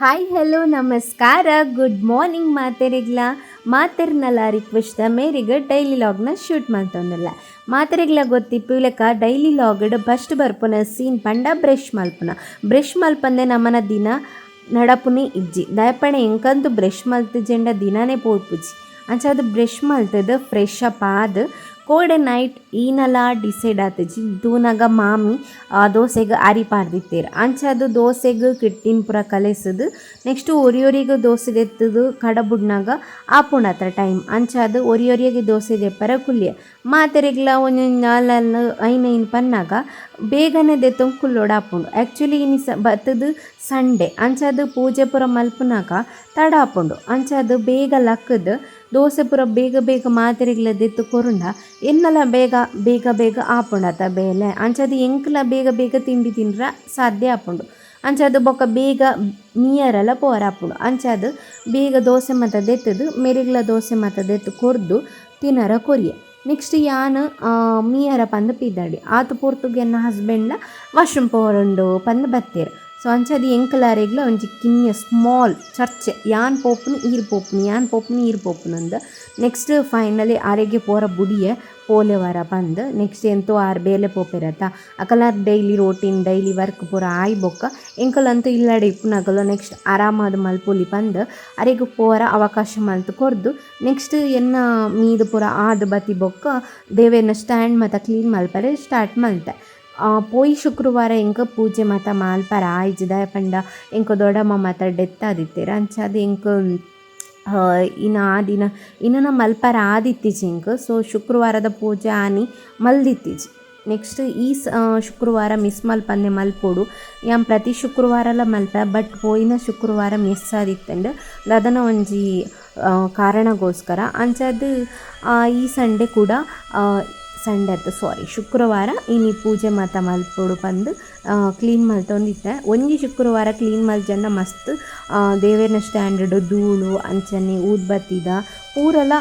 Hi, hello, ನಮಸ್ಕಾರ, good morning ಮಾತೆರೆಗ್ಲ. ಮಾತೆರ್ನಲ ರಿಕ್ವೆಸ್ಟ್ ಮೇರೆಗ್ ಡೈಲಿ ಲಾಗ್ನ ಶೂಟ್ ಮಲ್ತೊಂದುಲ್ಲ. ಮಾತೆರೆಗ್ಲ ಗೊತ್ತಿಪ್ಪು ಲೆಕ್ಕ, ಡೈಲಿ ಲಾಗ್ಡ್ ಫಸ್ಟ್ ಬರ್ಪುನ ಸೀನ್ ಪಂಡ ಬ್ರಷ್ ಮಲ್ಪುನ. ಬ್ರಷ್ ಮಲ್ಪಂದೆ ನಮನ ದಿನ ನಡಪುನಿ ಇಜ್ಜಿ. ದಾಯೆಪಂಡ ಎಂಕಂತು ಬ್ರಷ್ ಮಲ್ತಿಜೆಂಡ ದಿನನೇ ಪೋಪುಜಿ. ಅಂಚಾದ್ ಬ್ರಷ್ ಮಲ್ತದ್ ಫ್ರೆಶ್ ಅಪ್ ಆದ್, ಕೋಡೆ ನೈಟ್ ಈನಲ ಡಿಸೈಡ್ ಆತಿಜಿ. ತೂನಗ ಮಾಮಿ ದೋಸೆಗ್ ಅರಿ ಪಾಡ್ದಿತ್ತೆರ್. ಅಂಚಾದ್ ದೋಸೆಗ್ ಕಿಟ್ಟಿನ್ ಪೂರ ಕಲೆಸದ್, ನೆಕ್ಸ್ಟ್ ಒರಿ ಒರಿಗ್ ದೋಸೆ ದೆತ್ತುದು ಕಡಬುಡ್ನಗ ಆಪುಂಡತ ಟೈಮ್. ಅಂಚಾದ್ ಒರಿ ಒರಿಯಗ್ ದೋಸೆ ದೆಪ್ಪರ ಕುಲ್ಲಿಯೆ. ಮಾತೆರೆಗ್ಲ ಒಂಜೊಂಜಿ ನಾಲ್ ನಾಲ್ ಐನ್ ಐನ್ ಪನ್ನಗ ಬೇಗನೆ ದೆತ್ತೊಂದು ಕುಲ್ಲೊಡಾಪುಂಡು. ಆ್ಯಕ್ಚುಲಿ ಇನಿ ಸ ಬತ್ತುದು ಸಂಡೆ. ಅಂಚಾದ್ ಪೂಜೆ ಪೂರ ಮಲ್ಪುನಗ ತಡ ಆಪುಂಡು. ಅಂಚಾದ್ ಬೇಗ ಲಕ್ಕುದು ದೋಸೆ ಪೂರ ಬೇಗ ಬೇಗ ಮಾತೆರೆಗ್ಲ ದೆತ್ತು ಕೊರುಂಡ ಎನ್ನಲ ಬೇಗ ಬೇಗ ಬೇಗ ಆಪುಂಡತ ಬೇಲೆ. ಅಂಚಾದ್ ಎಂಕ್ಲ ಬೇಗ ಬೇಗ ತಿಂಡಿ ತಿಂಡ್ರ ಸಾಧ್ಯ ಆಪುಂಡು. ಅಂಚಾದ್ ಬೊಕ್ಕ ಬೇಗ ಮೀಯರೆಲ ಪೋವರಾಪುಂಡು. ಅಂಚಾದ್ ಬೇಗ ದೋಸೆ ಮಾತ ದೆತ್ತುದು, ಮೆರೆಗ್ಲ ದೋಸೆ ಮಾತ ದೆತ್ತು ಕೊರ್ದು ತಿನರ ಕೊರಿಯೆ. ನೆಕ್ಸ್ಟ್ ಯಾನ್ ಮೀಯರ ಪಂದ್ ಪಿದಡಿ. ಆತ್ ಪೊರ್ತುಗು ಎನ್ನ ಹಸ್ಬೆಂಡ್ಲ ವಾಶ್ರೂಮ್ ಪೋವೊಡುಂಡು ಪಂದ್ ಬತ್ತೆರ್. ಸೊ ಅಂಚಾದ್ ಎಂಕುಲು ಒಂಜಿ ಕಿನ್ಯ ಸ್ಮಾಲ್ ಚರ್ಚೆ, ಯಾನ್ ಪೋಪುನಿ ಈರ್ ಪೋಪುನಿ, ಯಾನ್ ಪೋಪುನಿ ಈರ್ ಪೋಪುನಿ. ನೆಕ್ಸ್ಟ್ ಫೈನಲಿ ಆರೆಗೆ ಪೋರ ಬುಡಿಯೆ, ಪೋಲೆ ವರ ಪಂದ್. ನೆಕ್ಸ್ಟ್ ಎಂತೋ ಆರ್ ಬೇಲೆ ಪೋಪೆರತ, ಅಕಲ ಡೈಲಿ ರೋಟೀನ್, ಡೈಲಿ ವರ್ಕ್ ಪೂರ ಆಯಿ ಬೊಕ್ಕ ಎಂಕುಲಂತೂ ಇಲ್ಲಡೆ ಇಪ್ಪುನಕುಲು ನೆಕ್ಸ್ಟ್ ಆರಾಮಾದ್ ಮಲ್ಪೊಲಿ ಪಂದ್ ಅರೆಗ್ ಪೋರ ಅವಕಾಶ ಮಲ್ತ್ ಕೊರ್ದು, ನೆಕ್ಸ್ಟ್ ಎನ್ನ ಮೀದ್ ಪೂರ ಆದ್ ಬತ್ತಿ ಬೊಕ್ಕ ದೇವೆರ್ನ ಸ್ಟ್ಯಾಂಡ್ ಮಾತ ಕ್ಲೀನ್ ಮಲ್ಪರೆ ಸ್ಟಾರ್ಟ್ ಮಲ್ತೆ. ಪೋಯಿ ಶುಕ್ರವಾರ ಎಂಕ್ ಪೂಜೆ ಮಾತ ಮಲ್ಪರೆ ಆಯಿಜಿ. ದಾಯೆ ಪಂಡ ಎಂಕ್ ದೊಡ್ಡಮ್ಮ ಮಾತ ಡೆತ್ ಆದಿತ್ತೆರ್. ಅಂಚಾದ್ ಎಂಕ್ ಇನ ಆ ದಿನ ಇನನ ಮಲ್ಪರೆ ಆದಿತ್ತಿಜಿ ಎಂಕ್. ಸೊ ಶುಕ್ರವಾರದ ಪೂಜೆ ಆನಿ ಮಲ್ದಿತ್ತಿಜಿ. ನೆಕ್ಸ್ಟ್ ಈ ಶುಕ್ರವಾರ ಮಿಸ್ ಮಲ್ಪಂದೆ ಮಲ್ಪೊಡು. ಯಾನ್ ಪ್ರತಿ ಶುಕ್ರವಾರಲ ಮಲ್ಪೆ, ಬಟ್ ಪೋಯಿನ ಶುಕ್ರವಾರ ಮಿಸ್ ಆದಿತ್ತುಂಡು ದಾದನ ಒಂಜಿ ಕಾರಣಗೋಸ್ಕರ. ಅಂಚಾದ್ ಈ ಸಂಡೆ ಕೂಡ, ಸಂಡೆ ಅತ್ತು, ಸಾರಿ, ಶುಕ್ರವಾರ ಇನಿ ಪೂಜೆ ಮಾತ ಮಲ್ಪೊಡು ಪಂದ್ ಕ್ಲೀನ್ ಮಲ್ತೊಂದಿತ್ತೆ. ಒಂಜಿ ಶುಕ್ರವಾರ ಕ್ಲೀನ್ ಮಲ್ಜಂಡ ಮಸ್ತ್ ದೇವೆರ್ನ ಸ್ಟ್ಯಾಂಡ್ ಧೂಳು ಅಂಚನೆ ಊದ್ಬತ್ತಿದ ಪೂರಲ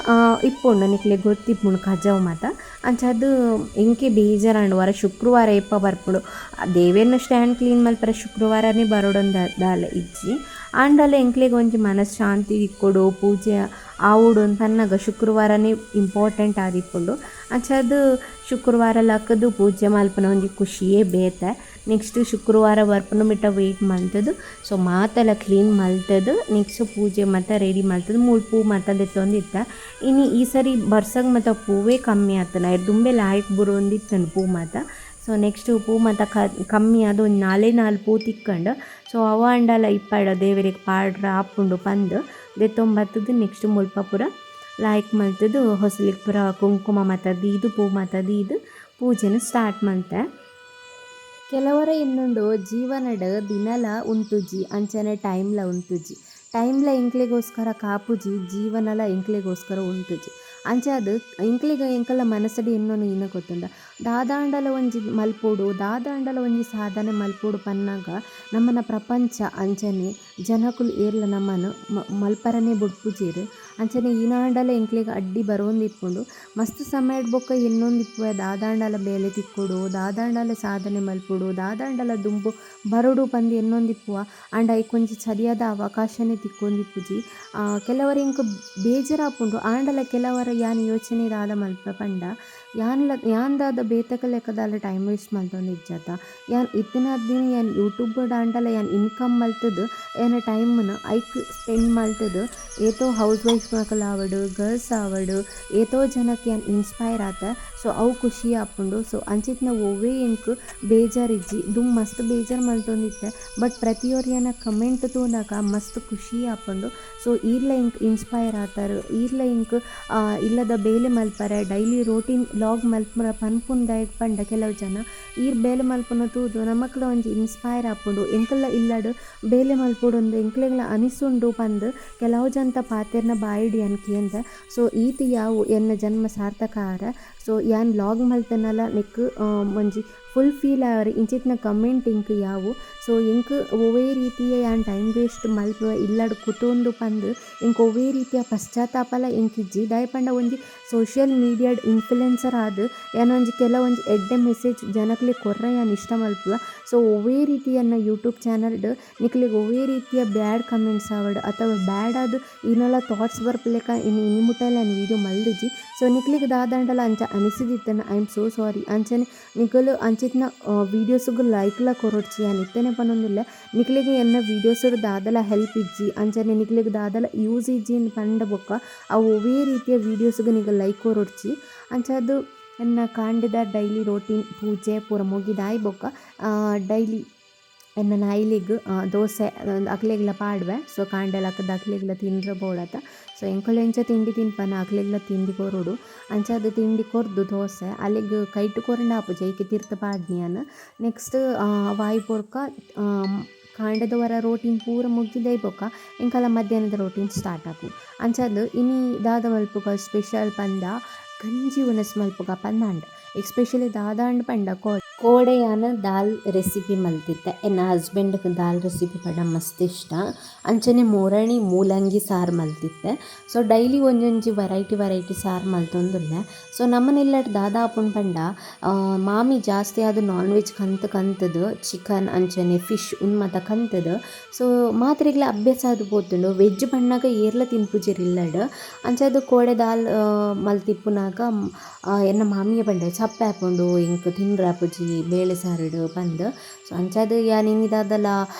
ಇಪ್ಪುಂಡು. ನಿಕ್ಲೆಗ್ ಗೊತ್ತಿಪ್ಪುಂಡು ಕಜವು ಮಾತ. ಅಂಚಾದ್ ಎಂಕೆ ಬೇಜಾರಾಂಡ್, ವರ ಶುಕ್ರವಾರ ಏಪ ಬರ್ಪುಂಡು? ದೇವೆರ್ನ ಸ್ಟ್ಯಾಂಡ್ ಕ್ಲೀನ್ ಮಲ್ಪರೆ ಶುಕ್ರವಾರನೇ ಬರೊಡಂದ ದಾಲ ಇಜ್ಜಿ. ಆಂಡಲ ಎಂಕ್ಲೆಗ್ ಒಂಜಿ ಮನಃಶಾಂತಿ ತಿಕ್ಕೊಡು, ಪೂಜೆ ಆವೊಡು ಅಂದ್ ಪನ್ನಗ ಶುಕ್ರವಾರನೇ ಇಂಪಾರ್ಟೆಂಟ್ ಆದಿಪ್ಪುಂಡು. ಅಂಚಾದ್ ಶುಕ್ರವಾರ ಲಕ್ಕುದು ಪೂಜೆ ಮಲ್ಪುನ ಒಂಜಿ ಖುಷಿಯೇ ಬೇತೆ. ನೆಕ್ಸ್ಟ್ ಶುಕ್ರವಾರ ಬರ್ಪುನ ಮುಟ್ಟ ವೆಯ್ಟ್ ಮಲ್ತುದು, ಸೊ ಮಾತೆಲ ಕ್ಲೀನ್ ಮಲ್ತುದು, ನೆಕ್ಸ್ಟ್ ಪೂಜೆ ಮಾತ ರೆಡಿ ಮಲ್ತುದು, ಮೂಲು ಪೂ ಮಾತ ದೆತ್ತೊಂದಿತ್ತೆ. ಇನಿ ಈ ಸರಿ ಬರ್ಸಗ್ ಮಾತ ಪೂವೇ ಕಮ್ಮಿ ಆತುಂಡು. ಐರ್ದ್ ದುಂಬೆ ಲಾಯ್ಕ್ ಬುರೊಂದಿತ್ತುಂಡು ಪೂ ಮಾತ. ಸೊ ನೆಕ್ಸ್ಟ್ ಪೂ ಮಾತ ಕಮ್ಮಿ ಆದ್ ಒಂಜಿ ನಾಲೇ ನಾಲ್ ಪೂ ತಿಕ್ಕಂಡ್. ಸೊ ಅವು ಆಂಡಲ ಇಪ್ಪಡ ದೇವೆರೆಗ್ ಪಾಡ್ರೆ ಆಪುಂಡು ಪಂದ್ ದೆತ್ತೊಂದು ಬತ್ತುದು, ನೆಕ್ಸ್ಟ್ ಮುಲ್ಪ ಪೂರ ಲಾಯ್ಕ್ ಮಲ್ತುದು, ಹೊಸಲಿಗ್ ಪೂರ ಕುಂಕುಮ ಮಾತ ದೀದ್, ಪೂ ಮಾತ ದೀದ್ ಪೂಜೆನ್ ಸ್ಟಾರ್ಟ್ ಮಲ್ತೆ. ಕೆಲವರ ಎನ್ನುಂಡು, ಜೀವನಡ್ ದಿನಲ ಉಂತುಜಿ, ಅಂಚನೆ ಟೈಮ್ಲ ಉಂತುಜಿ, ಟೈಮ್ಲ ಎಂಕ್ಲೆಗೋಸ್ಕರ ಕಾಪುಜಿ, ಜೀವನಲ ಎಂಕ್ಲೆಗೋಸ್ಕರ ಉಂತುಜಿ. ಅಂಚಾದ್ ಎಂಕ್ಲೆಗ್ ಎಂಕಲ್ನ ಮನಸ್ಸುಡು ಎನ್ನೊನು ಇನ ಗೊತ್ತುಂಡ, ದಾದಾಂಡಲ ಒಂಜಿ ಮಲ್ಪೊಡು, ದಾದಾಂಡಲ ಒಂಜಿ ಸಾಧನೆ ಮಲ್ಪೊಡು ಪನ್ನಗ ನಮನ ಪ್ರಪಂಚ ಅಂಚನೆ ಜನಕುಲು ಏರ್ಲ ನಮನ್ ಮಲ್ಪರನೆ ಬುಡ್ಪುಜೆರ್. ಅಂಚನೆ ಈನಾಂಡಲ ಎಂಕ್ಲೆಗ್ ಅಡ್ಡಿ ಬರೊಂದಿಪ್ಪುಂಡು. ಮಸ್ತ್ ಸಮಯಡ್ ಬೊಕ್ಕ ಎನ್ನೊಂದಿಪ್ಪುವೆ, ದಾದಾಂಡಲ ಬೇಲೆ ತಿಕ್ಕೊಡು, ದಾದಾಂಡಲ ಸಾಧನೆ ಮಲ್ಪೊಡು, ದಾದಾಂಡಲ ದುಂಬು ಬರೊಡು ಪಂದ್ ಎನ್ನೊಂದಿಪ್ಪುವ. ಆಂಡ ಐಕ್ ಒಂಜಿ ಸರಿಯಾದ ಅವಕಾಶನೆ ತಿಕ್ಕೊಂದಿಪ್ಪುಜಿ. ಕೆಲವರ ಎಂಕ್ ಬೇಜಾರಾಪುಂಡು. ಆಂಡಲ ಕೆಲವರ ಯಾನ್ ಯೋಚನೆ ದಾದ ಮಲ್ಪುವೆ ಪಂಡ, ಯಾನ್ಲ ಯಾನ್ ದಾದ ಬೇತೆದ ದಾಲ ಟೈಮ್ ವೇಸ್ಟ್ ಮಲ್ತೊಂದಿಜ್ಜತ್ತ. ಯಾನ್ ಇತ್ತಿನಾತ್ ದಿನ ಯಾನ್ ಯೂಟ್ಯೂಬ್ ಆಂಡಲ ಯಾನ್ ಇನ್ಕಮ್ ಮಲ್ತುದು, ಎನ್ನ ಟೈಮ್ನ್ ಐಕ್ ಸ್ಪೆಂಡ್ ಮಲ್ತುದು, ಏತೋ ಹೌಸ್ ವೈಫ್ ನಕುಲು ಆವಡ್, ಗರ್ಲ್ಸ್ ಆವಡ್, ಏತೋ ಜನಕ್ ಯಾನ್ ಇನ್ಸ್ಪೈರ್ ಆತೆ. ಸೊ ಅವು ಖುಷಿ ಆಪುಂಡು. ಸೊ ಅಂಚಿತ್ತಿನ ಒವ್ವೇ ಎಂಕ್ ಬೇಜಾರ್ ಇಜ್ಜಿ. ದುಂಬು ಮಸ್ತ್ ಬೇಜಾರ್ ಮಲ್ತೊಂದಿತ್ತೆ. ಬಟ್ ಪ್ರತಿಯೊರಿಯನ ಕಮೆಂಟ್ ತೂನಗ ಮಸ್ತ್ ಖುಷಿ ಆಪುಂಡು. ಸೊ ಈರ್ಲ ಎಂಕ್ ಇನ್ಸ್ಪೈರ್ ಆತರ್, ಈರ್ಲ ಎಂಕ್ ಇಲ್ಲದ ಬೇಲೆ ಮಲ್ಪರೆ, ಡೈಲಿ ರೋಟೀನ್ ಲಾಗ್ ಮಲ್ಪುನ ಪನ್ಪುನ ದಾಯೆಗ್ ಪಂಡ, ಕೆಲವು ಜನ ಈರ್ ಬೇಲೆ ಮಲ್ಪುನ ತೂದು ನಮಕ್ಲ ಒಂಜಿ ಇನ್ಸ್ಪೈರ್ ಆಪುಂಡು, ಎಂಕಲ್ನ ಇಲ್ಲಡ್ ಬೇಲೆ ಮಲ್ಪೊಡುಂದು ಎಂಕ್ಲೆಗ್ಲ ಅನಿಸುಂಡು ಪಂದ್ ಕೆಲವು ಜನತ ಪಾತೆರ್ನ ಬಾಯಿಡ್ ಯಾನ್ ಕೇಂದೆ. ಸೊ ಈತ್ ಯಾವು ಎನ್ನ ಜನ್ಮ ಸಾರ್ಥಕ ಆರೆ. ಸೊ ಯಾನ್ ಲಾಗ್ ಮಲ್ತನಲ ನೆಕ್ಕ್ ಒಂಜಿ ಫುಲ್ ಫೀಲ್ ಆವರೆ ಇಂಚಿತ್ತಿನ ಕಮೆಂಟ್ ಎಂಕ್ ಯಾವು. ಸೊ ಎಂಕ್ ಒವ್ವೇ ರೀತಿಯ ಯಾನ್ ಟೈಮ್ ವೇಸ್ಟ್ ಮಲ್ಪುವೆ ಇಲ್ಲಡ್ ಕುತೊಂದು ಪಂದ್ ಎಂಕ್ ಒವ್ವೇ ರೀತಿಯ ಪಶ್ಚಾತ್ತಾಪಲ ಎಂಕ್ ಇಜ್ಜಿ. ದಾಯೆ ಪಂಡ ಒಂಜಿ ಸೋಶಿಯಲ್ ಮೀಡಿಯಾಡ್ ಇನ್ಫ್ಲುಯೆನ್ಸರ್ ಆದ್ ಯಾನ್ ಒಂಜಿ ಕೆಲವೊಂಜಿ ಎಡ್ಡೆ ಮೆಸೇಜ್ ಜನಕ್ಲೆಗ್ ಕೊರ್ರೆ ಯಾನ್ ಇಷ್ಟ ಮಲ್ಪುವೆ. So ಒವ್ವೇ ರೀತಿಯನ್ನ ಯೂಟ್ಯೂಬ್ ಚಾನಲ್ಡ್ ನಿಕ್ಲೆಗ್ ಒವ್ವೇ ರೀತಿಯ ಬ್ಯಾಡ್ ಕಮೆಂಟ್ಸ್ ಆವಡ್ ಅಥವಾ ಬ್ಯಾಡ್ ಆದ್ ಈನಲ ಥಾಟ್ಸ್ ಬರ್ಪುಲೆಕ ಇನಿ ಇನಿ ಮುಟ್ಟಲ ಯಾನ್ ವೀಡಿಯೋ ಮಲ್ದಿಜಿ. ಸೊ ನಿಕ್ಲೆಗ್ ದಾದಾಂಡಲ ಅಂಚ ಅನಿಸಿದಿತ್ತನ I am so sorry. ಅಂಚನೆ ನಿಕುಲು ಅಂಚಿತ್ತಿನ ವೀಡಿಯೋಸ್ಗ್ ಲೈಕ್ಲ ಕೊರೊಡ್ಚಿ. ಯಾನ್ ಇತ್ತೆನೆ ಪನೊಂದುಲ್ಲೆ, ನಿಕ್ಲೆಗ್ ಎನ್ನ ವೀಡಿಯೋಸ್ ದಾದಲ ಹೆಲ್ಪ್ ಇಜ್ಜಿ, ಅಂಚನೆ ನಿಕ್ಲೆಗ್ ದಾದಲ ಯೂಸ್ ಇಜ್ಜಿ ಇಂದ್ ಪಂಡ ಬೊಕ್ಕ ಅವು ಒವ್ವೇ ರೀತಿಯ ವೀಡಿಯೋಸ್ಗ್ ನಿಕುಲು ಲೈಕ್ ಕೊರೊಡ್ಚಿ. ಅಂಚಾದ್ ಎನ್ನ ಕಾಂಡೆದ ಡೈಲಿ ರೋಟೀನ್ ಪೂಜೆ ಪೂರ ಮುಗಿದಾಯಿ ಬೊಕ್ಕ ಡೈಲಿ ಎನ್ನ ನಾಯಿಲೆಗ್ ದೋಸೆ ಅಕ್ಲೆಗ್ಲ ಪಾಡುವೆ. ಸೊ ಕಾಂಡೆ ಲಕ್ಕ್ದ್ ಅಕ್ಲೆಗ್ಲ ತಿಂಡ್ರೆ ಬೋಡತ. ಸೊ ಎಂಕುಲು ಎಂಚ ತಿಂಡಿ ತಿನ್ಪನ ಅಕ್ಲೆಗ್ಲ ತಿಂಡಿ ಕೊರೊಡು. ಅಂಚಾದ್ ತಿಂಡಿ ಕೊರ್ದು ದೋಸೆ ಅಲೆಗ್ ಕೈಟ್ ಕೊರಂಡ ಆಪುಜಿ, ಐಕೆ ತಿರ್ತ್ ಪಾಡ್ನಿ ಯಾನ್. ನೆಕ್ಸ್ಟ್ ವಾಯಿ ಬೊಕ್ಕ ಕಾಂಡೆದ ವರ ರೋಟೀನ್ ಪೂರ ಮುಗಿದಾಯಿ ಬೊಕ್ಕ ಎಂಕಲ ಮಧ್ಯಾಹ್ನದ ರೋಟೀನ್ ಸ್ಟಾರ್ಟ್ ಆಪುಂಡು. ಅಂಚಾದ್ ಇನಿ ದಾದ ಮಲ್ಪುಗ ಸ್ಪೆಷಲ್ ಪಂಡ ಗಂಜಿ ವನಸ್ ಮಲ್ಪುಗ ಪಂದಾಂಡ್. ಎಸ್ಪೆಷಲಿ ದಾದಾಂಡ್ ಪಂಡ ಕೋಡೆ ಯಾನ್ ದಾಲ್ ರೆಸಿಪಿ ಮಲ್ತಿತ್ತೆ. ಎನ್ನ ಹಸ್ಬೆಂಡ್ಗ್ ದಾಲ್ ರೆಸಿಪಿ ಪಂಡ ಮಸ್ತ್ ಇಷ್ಟ. ಅಂಚನೆ ಮೋರಣಿ ಮೂಲಂಗಿ ಸಾರು ಮಲ್ತಿತ್ತೆ. ಸೊ ಡೈಲಿ ಒಂಜೊಂಜಿ ವೆರೈಟಿ ವೆರೈಟಿ ಸಾರು ಮಲ್ತೊಂದುಲ್ಲೆ. ಸೊ ನಮ್ಮನೆಲ್ಲಡ್ ದಾದ ಆಪುಂಡು ಪಂಡ ಮಾಮಿ ಜಾಸ್ತಿ ಆದ್ ನಾನ್ ವೆಜ್ ಕಂತ್ ಕಂತುದು ಚಿಕನ್ ಅಂಚನೆ ಫಿಶ್ ಉಂದು ಮಾತ ಕಂತುದು. ಸೊ ಮಾತ್ರೆಗ್ಲ ಅಭ್ಯಾಸ ಆದ್ ಪೋತುಂಡು. ವೆಜ್ ಪಣ್ಣಗ ಏರ್ಲ ತಿನ್ಪುಜೆರ್ ಇಲ್ಲಡ್. ಅಂಚಾದ್ ಕೋಡೆ ದಾಲ್ ಮಲ್ತಿಪ್ಪುನಗ ಎನ್ನ ಮಾಮಿಯೇ ಪಂಡೆ ಚಪ್ಪೆ ಆಪುಂಡು ಎಂಕ್ ತಿನ್ರೆ ಆಪುಜಿ ಬೇಳೆ ಸಾರುಡು ಪಂದ್. ಸೊ ಅಂಚಾದ್ ಯಾನ್ ಇನಿ ದಾದಲ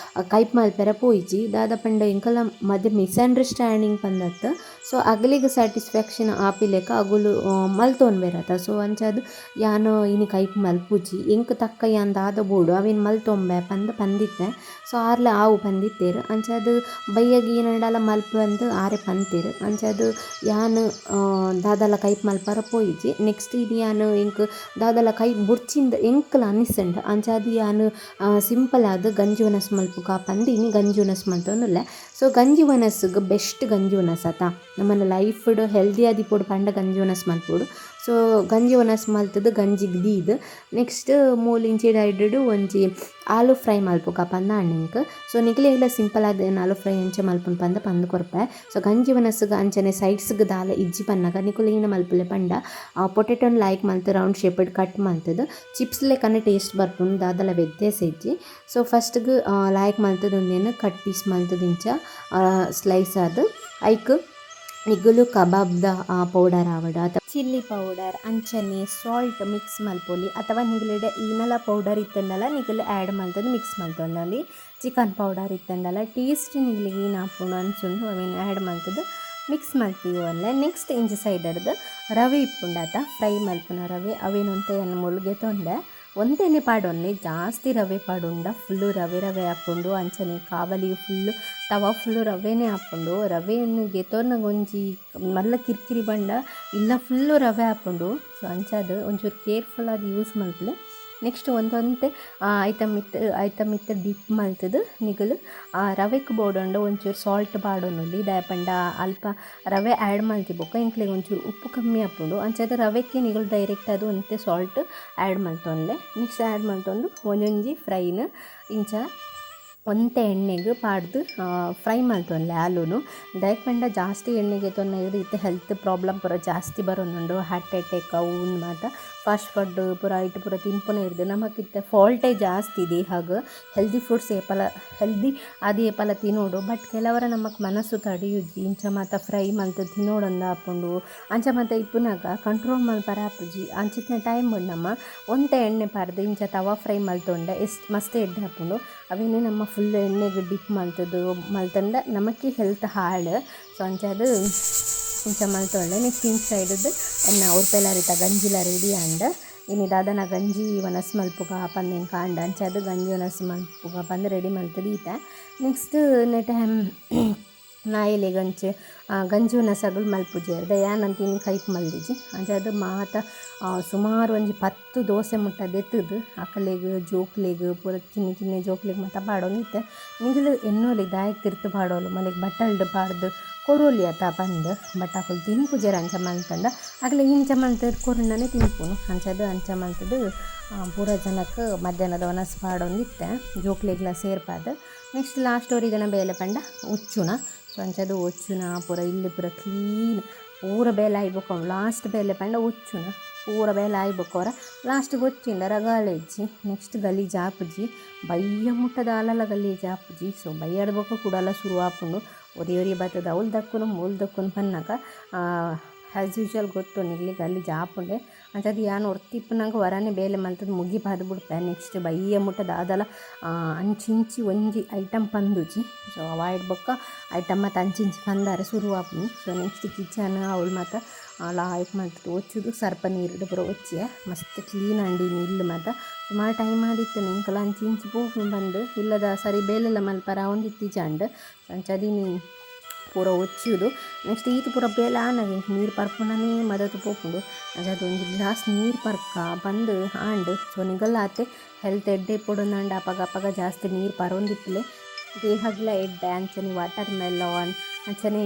ಕೈಪ್ ಮಲ್ಪೆರೆ ಪೋಯಿಜಿ. ದಾದ ಪಂಡ ಎಂಕಲ್ನ ಮಧ್ಯೆ ಮಿಸ್ಅಂಡರ್ಸ್ಟ್ಯಾಂಡಿಂಗ್ ಪಂದತ್. ಸೊ ಅಗಲಿಗ್ ಸ್ಯಾಟಿಸ್ಫ್ಯಾಕ್ಷನ್ ಆಪಿಲೆಕ ಅಗುಲು ಮಲ್ತೊನ್ಬೆರತ. ಸೊ ಅಂಚಾದ್ ಯಾನ್ ಇನಿ ಕೈಪ್ ಮಲ್ಪುಜಿ, ಎಂಕ್ ತಕ್ಕ ಯಾನ್ ದಾದ ಬೋಡು ಅವೆನ್ ಮಲ್ತೊಂಬೆ ಪಂದ್ ಪಂದಿತ್ತೆ. ಸೊ ಆರ್ಲ ಆವು ಪಂದಿತ್ತೆರ್. ಅಂಚಾದ್ ಬಯ್ಯಗ್ ಏನಂಡಲ ಮಲ್ಪಂದ್ ಆರೆ ಪಂತೆರ್. ಅಂಚಾದ್ ಯಾನ್ ದಾದಲ ಕೈಪ್ ಮಲ್ಪರ ಪೋಯಿಜಿ. ನೆಕ್ಸ್ಟ್ ಇನಿ ಯಾನ್ ಎಂಕ್ ದಾದಲ ಕೈಪ್ ಬೊಡ್ಚಿಂದ್ ಎಂಕ್ಲ ಅನಿಸಂಡ್. ಅಂಚಾದ್ ಯಾನ್ ಸಿಂಪಲ್ ಆದ್ ಗಂಜಿ ವನಸ್ ಮಲ್ಪುಗ ಪಂದ್ ಇನಿ ಗಂಜಿ ವನಸ್ ಮಲ್ತೊಂದುಲ್ಲೆ. ಸೊ ಗಂಜಿ ವನಸ್ಗ್ ಬೆಸ್ಟ್ ಗಂಜಿ ವನಸ್ ಅತ. ನಮ್ಮನ ಲೈಫ್ಡ್ ಹೆಲ್ದಿ ಆದಿಪ್ಪೊಡು ಪಂಡ ಗಂಜಿ ವನಸ್ ಮಲ್ಪೊಡು. ಸೊ ಗಂಜಿ ವನಸ್ ಮಲ್ತುದು ಗಂಜಿಗ್ ದೀದ್ ನೆಕ್ಸ್ಟ್ ಮೂಲು ಇಂಚಿ ಡೈಡ್ ಒಂಜಿ ಆಲೂ ಫ್ರೈ ಮಲ್ಪುಗ ಪಂದ್ ಆಂಡ್ ಎಂಕ್. ಸೊ ನಿಕ್ಲೆಗ್ಲ ಸಿಂಪಲ್ ಆದ್ ಆಲೂ ಫ್ರೈ ಎಂಚ ಮಲ್ಪುನು ಪಂದ್ ಪಂದ್ ಕೊರ್ಪೆ. ಸೊ ಗಂಜಿ ವನಸ್ಗ್ ಅಂಚನೆ ಸೈಡ್ಸ್ಗ್ ದಾಲ ಇಜ್ಜಿ ಪನ್ನಗ ನಿಕುಲು ಏನ ಮಲ್ಪುಲೆ ಪಂಡ ಪೊಟೆಟೊನ್ ಲೈಕ್ ಮಲ್ತ್ round shaped cut ಮಲ್ತುದು chips ಲೆಕ್ಕನೆ taste ಬರ್ಪುಂಡು, ದಾದಲ ವ್ಯತ್ಯಾಸ ಇಜ್ಜಿ. ಸೊ ಫಸ್ಟ್ಗ್ ಲಾಯ್ಕ್ ಮಲ್ತುದು ಉಂದೆನ್ ಕಟ್ ಪೀಸ್ ಮಲ್ತುದು ಇಂಚ ಸ್ಲೈಸ್ ಆದ್ ಐಕ್ ನಿಗುಲು ಕಬಾಬ್ದ ಪೌಡರ್ ಆವಡ್ ಅಥವಾ ಚಿಲ್ಲಿ ಪೌಡರ್ ಅಂಚನೆ ಸಾಲ್ಟ್ ಮಿಕ್ಸ್ ಮಲ್ಪೊಲಿ ಅಥವಾ ನಿಗುಲೆಡ ಈನಲ ಪೌಡರ್ ಇತ್ತಂಡಲ ನಿಗುಲು ಆ್ಯಡ್ ಮಲ್ತುದು ಮಿಕ್ಸ್ ಮಲ್ತೊನೊಲಿ. ಚಿಕನ್ ಪೌಡರ್ ಇತ್ತಂಡಲ ಟೇಸ್ಟ್ ನಿಗುಲಿಗೆ ಏನ್ ಆಪುಂಡು ಅನ್ಸುಂಡು ಅವೆನ್ ಆ್ಯಡ್ ಮಲ್ತುದು ಮಿಕ್ಸ್ ಮಲ್ತಿವೊನ್ಲೆ. ನೆಕ್ಸ್ಟ್ ಇಂಚ ಸೈಡ್ ರವೆ ಇಪ್ಪುಂಡತ, ಫ್ರೈ ಮಲ್ಪುನ ರವೆ ಅವೆನ್ ಒಂತೆ ಯಾನ್ ಮುಲ್ಗೆ ತೊಂದೆ ಒಂತೆನೆ ಪಾಡೊನ್ಲೆ. ಜಾಸ್ತಿ ರವೆ ಪಾಡುಂಡ ಫುಲ್ಲು ರವೆ ರವೆ ಆಪುಂಡು. ಅಂಚನೆ ಕಾವಲಿ ಫುಲ್ಲು ತವಾ ಫುಲ್ಲು ರವೆನೇ ಆಪುಂಡು. ರವೆನ್ ಗೆತೊನ್ನಗ ಒಂಜಿ ಮಲ್ಲ ಕಿರಿಕಿರಿ ಪಂಡ ಇಲ್ಲ ಫುಲ್ಲು ರವೆ ಆಪುಂಡು. ಸೊ ಅಂಚಾದ್ ಒಂಚೂರು ಕೇರ್ಫುಲ್ ಆದ್ ಯೂಸ್ ಮಲ್ಪುಲೆ. ನೆಕ್ಸ್ಟ್ ಒಂತೊಂತೆ ಐತ ಮಿತ್ತ್ ಐತ ಮಿತ್ತ್ ಡಿಪ್ ಮಲ್ತುದು ನಿಗುಲು ರವೆಕ್ ಬೋಡಾಂಡ ಒಂಚೂರು ಸಾಲ್ಟ್ ಪಾಡೊನೊಲಿ. ದಾಯೆ ಪಂಡ ಅಲ್ಪ ರವೆ ಆ್ಯಡ್ ಮಲ್ತಿ ಬೊಕ್ಕ ಎಂಕ್ಲೆಗ್ ಒಂಚೂರು ಉಪ್ಪು ಕಮ್ಮಿ ಆಪುಂಡು. ಅಂಚಾದ್ ರವೆಕ್ಕೆ ನಿಗುಲು ಡೈರೆಕ್ಟ್ ಆದ್ ಒಂತೆ ಸಾಲ್ಟ್ ಆ್ಯಡ್ ಮಲ್ತೊನ್ಲೆ. ನೆಕ್ಸ್ಟ್ ಆ್ಯಡ್ ಮಲ್ತೊಂದು ಒಂಜೊಂಜಿ ಫ್ರೈನ್ ಇಂಚ ಒಂತೆ ಎಣ್ಣೆಗ್ ಪಾಡ್ದು ಫ್ರೈ ಮಲ್ತೊನ್ಲೆ ಆಲೂನು. ದಾಯೆ ಪಂಡ ಜಾಸ್ತಿ ಎಣ್ಣೆಗೆ ತೊನ್ನ ಇತ್ತೆ ಹೆಲ್ತ್ ಪ್ರಾಬ್ಲಮ್ ಪೂರ ಜಾಸ್ತಿ ಬರೊಂದುಂಡು. ಹಾರ್ಟ್ ಅಟ್ಯಾಕ್ ಅವು ಉಂದು ಮಾತ ಫಾಸ್ಟ್ ಫುಡ್ ಪೂರ ಐಟ್ ಪೂರ ತಿನ್ಪುನ ಇರ್ದ್ ನಮಕ್ ಇತ್ತೆ ಫಾಲ್ಟೇ ಜಾಸ್ತಿ ದೇಹಗ್. ಹೆಲ್ದಿ ಫುಡ್ಸ್ ಏಪಲ ಹೆಲ್ದಿ ಆದ್ ಏಪಲ ತಿನೊಡು. ಬಟ್ ಕೆಲವರ ನಮಕ್ ಮನಸ್ಸು ತಡೆಯುಜಿ, ಇಂಚ ಮಾತ ಫ್ರೈ ಮಲ್ತ್ ತಿನೊಡಂದು ಆಪುಂಡು. ಅಂಚ ಮಾತ ಇಪ್ಪುನಗ ಕಂಟ್ರೋಲ್ ಮಲ್ಪರೆ ಆಪುಜಿ. ಅಂಚಿತ್ತಿನ ಟೈಮ್ ನಮ ಒಂತೆ ಎಣ್ಣೆ ಪಾಡ್ದು ಇಂಚ ತವಾ ಫ್ರೈ ಮಲ್ತೊಂಡ ಎಷ್ಟ್ ಮಸ್ತ್ ಎಡ್ಡೆ ಆಪುಂಡು. ಅವೆನೆ ನಮ್ಮ ಫುಲ್ ಎಣ್ಣೆಗ್ ಡಿಪ್ ಮಲ್ತುದು ಮಲ್ತಂಡ ನಮಕ್ ಹೆಲ್ತ್ ಹಾಳು. ಸೊ ಅಂಚಾದ್ ಇಂಚ ಮಲ್ತೊಂಡೆ. ನೆಕ್ಸ್ಟ್ ಇಂಚ ಸೈಡ್‌ದ್ ಎನ್ನ ಉರ್ಪೆಲರಿತ ಗಂಜಿಲ ರೆಡಿ ಆಂಡ್. ಇನಿ ದಾದನ ಗಂಜಿ ವನಸ್ ಮಲ್ಪುಗ ಪಂದ್ ಎಂಕ್ ಆಂಡ್. ಅಂಚಾದ್ ಗಂಜಿ ವನಸ್ ಮಲ್ಪುಗ ಪಂದ್ ರೆಡಿ ಮಲ್ತ್ ದೀತೆ. ನೆಕ್ಸ್ಟ್ ನೆಟೆ ನಾಯಿಲೆಗ್ ಅಂಚೆ ಗಂಜಿ ವನಸ್ ಅಗುಲು ಮಲ್ಪುಜೆರ್ ಯಾನಂತ ಇನಿ ಕೈಪ್ ಮಲ್ದಿಜಿ. ಅಂಚಾದ್ ಮಾತ ಸುಮಾರು ಒಂಜಿ 10 ದೋಸೆ ಮುಟ್ಟ ದೆತ್ತುದು ಅಕಲೆಗ್ ಜೋಕ್ಲೆಗ್ ಪೂರ ಕಿನ್ನಿ ಕಿನ್ನಿ ಜೋಕ್ಲೆಗ್ ಮಾತ ಪಾಡೊಂದಿತ್ತೆ. ನಿಗುಲು ಎನ್ನೊಲಿ ದಾಯೆಗ್ ತಿರ್ತ್ ಪಾಡೊಲು ಮಲೆಗ್ ಬಟ್ಟಲ್ಡ್ ಪಾಡ್ದು ಕೊರೊಲಿ ಅತ ಪಂದ್. ಬಟ್ ಅಕುಲು ತಿನ್ಪುಜೆರ್ ಅಂಚ ಮಲ್ತಂಡ ಅಕುಲು ಇಂಚ ಮಲ್ತ್ ಕೊರ್ಂಡನೆ ತಿನ್ಪುನು. ಅಂಚಾದ್ ಅಂಚ ಮಲ್ತುದು ಪೂರ ಜನಕ್ ಮಧ್ಯಾಹ್ನದ ವನಸ್ ಪಾಡೊಂದಿತ್ತೆ ಜೋಕ್ಲೆಗ್ಲ ಸೇರ್ಪಾದ್. ನೆಕ್ಸ್ಟ್ ಲಾಸ್ಟ್ ಒರಿದಿನ ಬೇಲೆ ಪಂಡ ಒಚ್ಚುನ. ಸೊ ಅಂಚಾದ್ ಒಚ್ಚುನ ಪೂರ ಇಲ್ಲ್ ಪೂರ ಕ್ಲೀನ್ ಪೂರ ಬೇಲೆ ಆಯಿ ಬೊಕ್ಕ ಲಾಸ್ಟ್ ಬೇಲೆ ಪಂಡ ಒಚ್ಚುನ. ಪೂರ ಬೇಲೆ ಆಯಿ ಬೊಕ್ಕ ಲಾಸ್ಟ್ ಗೊತ್ತಿಂಡ ರಗಾಳೆ ಇಜ್ಜಿ ನೆಕ್ಸ್ಟ್ ಗಲೀಜ್ ಆಪುಜಿ ಬಯ್ಯ ಮುಟ್ಟ ದಾಲಲ ಗಲೀಜ್ ಆಪುಜಿ. ಸೊ ಬಯ್ಯಡ್ ಬೊಕ್ಕ ಕುಡಲ ಶುರು ಆಪುಂಡು ಒರಿ ಒರಿ ಬತ್ತದ ಅವ್ಲು ದಕ್ಕುನು ಮೂಲು ದಕ್ಕುನು ಪನ್ನಗ ಆ್ಯಸ್ ಯೂಶುವಲ್ ಗೊತ್ತು ನಿಗ್ಲಿ ಗಲೀಜ್ ಆಪುಂಡೆ. ಅಂಚಾದ್ ಯಾನ್ ಒರ್ತಿ ಇಪ್ಪುನಗ ವರನೆ ಬೇಲೆ ಮಲ್ತುದು ಮುಗಿಪಾದ್ ಬುಡ್ಪೆ. ನೆಕ್ಸ್ಟ್ ಬಯ್ಯ ಮುಟ್ಟ ದಾದಲ ಅಂಚಿಂಚಿ ಒಂಜಿ ಐಟಮ್ ಪಂದುಜಿ. ಸೊ ಅವಾಯ್ಡ್ ಬೊಕ್ಕ ಐಟಮ್ ಮಾತ ಅಂಚಿಂಚಿ ಪಂದಾರೆ ಶುರು ಆಪುನಿ. ಸೊ ನೆಕ್ಸ್ಟ್ ಕಿಚನ್ ಅವ್ಲು ಮಾತ ಲಾಯ್ಕ್ ಮಲ್ತುದು ಒಚ್ಚುದು ಸರ್ಪ ನೀರುಡು ಪೂರ ಒಚ್ಚಿಯೆ ಮಸ್ತ್ ಕ್ಲೀನ್ ಆಂಡ್ ಇನಿ ಇಲ್ಲ್ ಮಾತ. ಸುಮಾರು ಟೈಮ್ ಆದಿತ್ತುಂಡು ಎಂಕಲ ಅಂಚಿ ಇಂಚಿ ಪೋಪುನು ಪಂದ್ ಇಲ್ಲದ ಸರಿ ಬೇಲೆಲ ಮಲ್ಪರ ಆವೊಂದಿತ್ತಿಜಾಂಡ್. ಅಂಚಾದ್ ಇನಿ ಪೂರ ಒಚ್ಚುದು ನೆಕ್ಸ್ಟ್ ಈತ್ ಪೂರ ಬೇಲೆ ಆನಗ ಎಂಕ್ ನೀರು ಪರ್ಪುನನೇ ಮದತ್ ಪೋಪುಂಡು. ಅಂಚಾದ್ ಒಂಜಿ ಗ್ಲಾಸ್ ನೀರು ಪರ್ಕ ಪಂದ್ ಆಂಡ್. ಸೊ ನಿಗಲ ಆತೆ ಹೆಲ್ತ್ ಎಡ್ಡೆ ಇಪ್ಪೊಡುಂದಾಂಡ ಅಪಗ ಅಪಗ ಜಾಸ್ತಿ ನೀರು ಪರೊಂದಿಪ್ಪುಲೆ ದೇಹಗ್ಲ ಎಡ್ಡೆ. ಅಂಚನೆ ವಾಟರ್ ಮೆಲೋನ್ ಅಂಚನೆ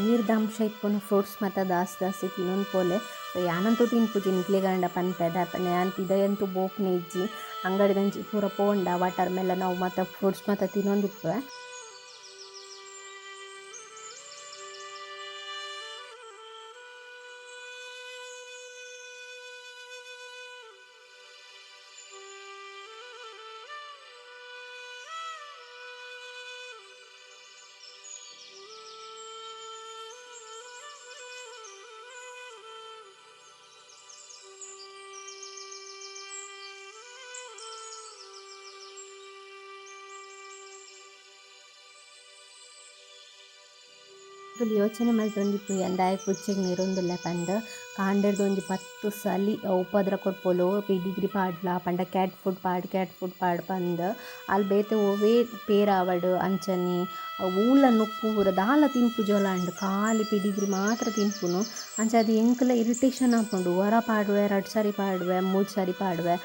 ನೀರ್ದ ಅಂಶ ಇಪ್ಪುನ ಫ್ರೂಟ್ಸ್ ಮಾತ ದಾಸ್ತಿ ದಾಸ್ತಿ ತಿನೊಂದು ಪೋಲೆ. ಸೊ ಯಾನಂತೂ ತಿನ್ಪುಜಿ ನಿಕ್ಲೆಗಾಂಡ ಪನ್ಪೆ ದಾಯೆ ಯಾನ್ ಪಿದಯಂತೂ ಬೋಪ್ನೆ ಇಜ್ಜಿ ಅಂಗಡಿದಂಚಿ ಪೂರ ಪೋಂಡ ವಾಟರ್ ಮೆಲನ್ ಅವು ಮಾತ ಫ್ರೂಟ್ಸ್ ಮಾತ ತಿನೊಂದಿಪ್ಪುವೆ. ಯೋಚನೆ ಮಲ್ತೊಂದಿಪ್ಪು ದಾಯೆ ಪುಚ್ಚೆಗ್ ನೀರೊಂದುಲ್ಲೆ ಪಂದ್ ಕಾಂಡೆರ್ದ್ ಒಂಜಿ 10 ಸಲಿ ಉಪದ್ರ ಕೊರ್ಪೊಲು ಪಿಡಿಗ್ರಿ ಪಾಡ್ಲ ಪಂಡ ಕ್ಯಾಟ್ ಫುಡ್ ಪಾಡ್ ಕ್ಯಾಟ್ ಫುಡ್ ಪಾಡ್ ಪಂದ್ ಅಲ್ ಬೇತೆ ಒವ್ವೇ ಪೇರಾವಡ್ ಅಂಚನೆ ಊಲ ನುಪ್ಪು ಪೂರ ದಾಲ ತಿನ್ಪುಜೊಲಾಂಡ್ ಖಾಲಿ ಪಿಡಿಗ್ರಿ ಮಾತ್ರ ತಿನ್ಪುನು. ಅಂಚಾದ್ ಎಂಕ್ಲ ಇರಿಟೇಷನ್ ಆಪುಂಡು. ಒರ ಪಾಡುವೆ ರಡ್ಡ್ ಸಾರಿ ಪಾಡುವೆ ಮೂಜಿ ಸಾರಿ ಪಾಡುವೆ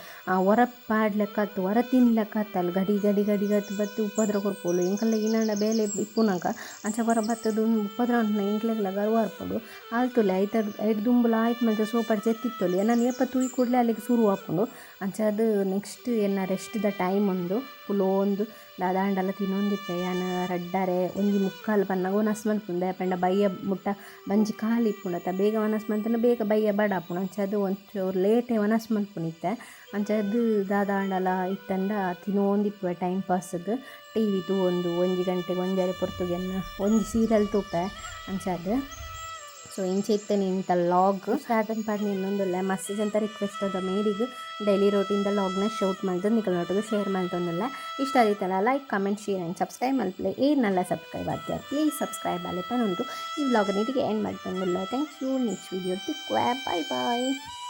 ಒರ ಪಾಡ್ಲೆಕ್ಕತ್ತು ಒರ ತಿನ್ಲೆಕ್ಕತ್ತು ಅಲ್ ಗಡಿ ಗಡಿ ಗಡಿ ಗತ್ ಬತ್ತ್ ಉಪದ್ರ ಕೊರ್ಪೊಲು. ಎಂಕಲ್ನ ಇನಾಂಡ ಬೇಲೆ ಇಪ್ಪುನಗ ಅಂಚ ಒರ ಬತ್ತುದು ಉಪದ್ರ ಎಂಕ್ಲೆಗ್ಲ ಗರ್ವ ಆಪುಂಡು. ಆಲ್ ತೂಲೆ ಐತ ಐಟ್ ದುಂಬುಲ ಲಾಯ್ಕ್ ಮಲ್ತ್ ಸೋಪಾಡ್ ಜೆತ್ತಿತ್ತೊಲಿ ಎನನ್ ಏಪ ತೂಯಿ ಕೂಡ್ಲೆ ಅಲೆಗ್ ಸುರು ಆಪುಂಡು. ಅಂಚಾದ್ ನೆಕ್ಸ್ಟ್ ಎನ್ನ ರೆಸ್ಟ್ ದ ಟೈಮ್ ಉಂದು ಕುಲೋಂದು ದಾದಾಂಡಲ ತಿನೊಂದಿಪ್ಪೆ. ಯಾನ್ ರಡ್ಡರೆ ಒಂಜಿ ಮುಕ್ಕಾಲು ಪನ್ನಗ ವನಸ್ ಮಲ್ಪುಂಡು ದಾಯೆ ಪಂಡ ಬಯ್ಯ ಮುಟ್ಟ ಬಂಜಿ ಖಾಲಿ ಇಪ್ಪುಂಡತ ಬೇಗ ವನಸ್ ಮಲ್ತ್ಂಡ ಬೇಗ ಬಯ್ಯ ಬಡ ಆಪುಂಡು. ಅಂಚಾದ್ ಒಂಚೂರು ಲೇಟೇ ವನಸ್ ಮಲ್ಪುನಿತ್ತೆ. ಅಂಚಾದ್ ದಾದಾಂಡಲ ಇತ್ತಂಡ ತಿನೊಂದಿಪ್ಪುವೆ ಟೈಮ್ ಪಾಸ್ಗ್ ಟಿವಿ ತೂವೊಂದು ಒಂಜಿ ಗಂಟೆಗ್ ಒಂಜರೆ ಪೊರ್ತುಗೆ ಎನ್ನ ಒಂಜಿ ಸೀರಿಯಲ್ ತೂಪೆ ಅಂಚಾದ್. ಸೊ ಇಂಚ ಇತ್ತನೆ ಇಂತ ಲಾಗ್ ಸ್ಟಾರ್ಟ್ ಪಾಡ್ನೆ ಇನ್ನೊಂದುಲ್ಲೆ ಮಸ್ತ್ ಜನ ರಿಕ್ವೆಸ್ಟ್ ಅದ ಮೇರಿಗ್ ಡೈಲಿ ರೋಟೀನ್ ದ ಲಾಗ್ನ ಶೂಟ್ ಮಲ್ತುದು ನಿಕಲ್ನೊಟ್ಟುಗು ಶೇರ್ ಮಲ್ತೊಂದುಲ್ಲೆ. ಇಷ್ಟ ಆದಿತ್ತಲ್ಲ like comment share and subscribe ಮಲ್ಪುಲೆ. ಏರ್ನಲ್ಲ ಸಬ್ಸ್ಕ್ರೈಬ್ ಆತ್ಯಾರ್ ಪ್ಲೀಸ್ ಸಬ್ಸ್ಕ್ರೈಬ್ ಆಲೆ ಪನೊಂದು ಈ ವ್ಲಾಗ್ ಇಡೆಗೆ ಎಂಡ್ ಮಲ್ತೊಂದುಲ್ಲೆ. Thank you. Next video ತಿಕ್ಕುವೆ. Bye bye.